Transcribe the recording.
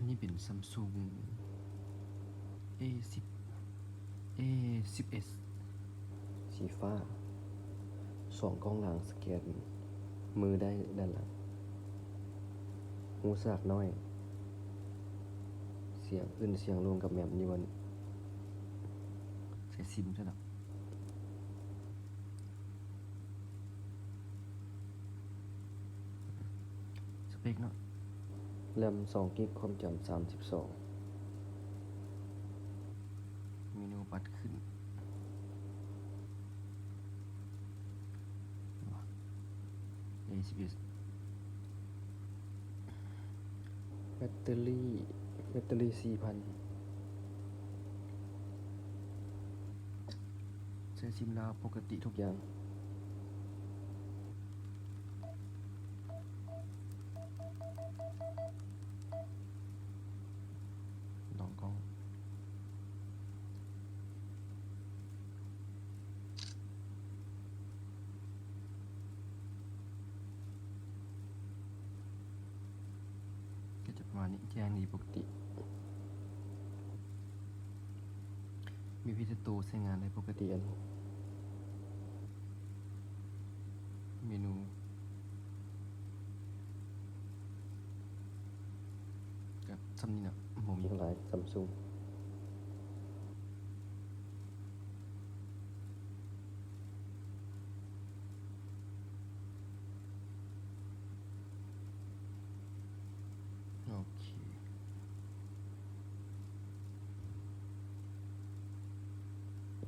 ນີ້ເປັນ Samsung A ສິບ A ສິບ S ສີຟ້າ ສອງກ້ອງຫຼັງສະແກນມືໄດ້ດ້ານຫຼັງ ຮູສາກນ້ອຍ ສຽງຂຶ້ນສຽງລົງກັບແມັບຢູ່ອັນ ໃສ່ຊິມຊະເນາະ. ສະເປັກເນາະ ແຣມສອງກິກ ຄວາມຈຳສາມສິບສອງ. ເມນູປັດຂຶ້ນ A ສິບ S ແບັດເຕີຣີ ແບັດເຕີຣີສີ່ພັນ ໃຊ້ຊິມລາວປົກກະຕິທຸກຢ່າງ. ລອງກ້ອງ ກໍຈະປະມານນີ້ ແຈ້ງດີປົກກະຕິ ມີ Play Store ໃຊ້ງານໄດ້ປົກກະຕິ. ອັນ ເມນູກໍສ່ຳນີ້ເນາະ ບໍ່ມີຫຍັງຫຼາຍ Samsung.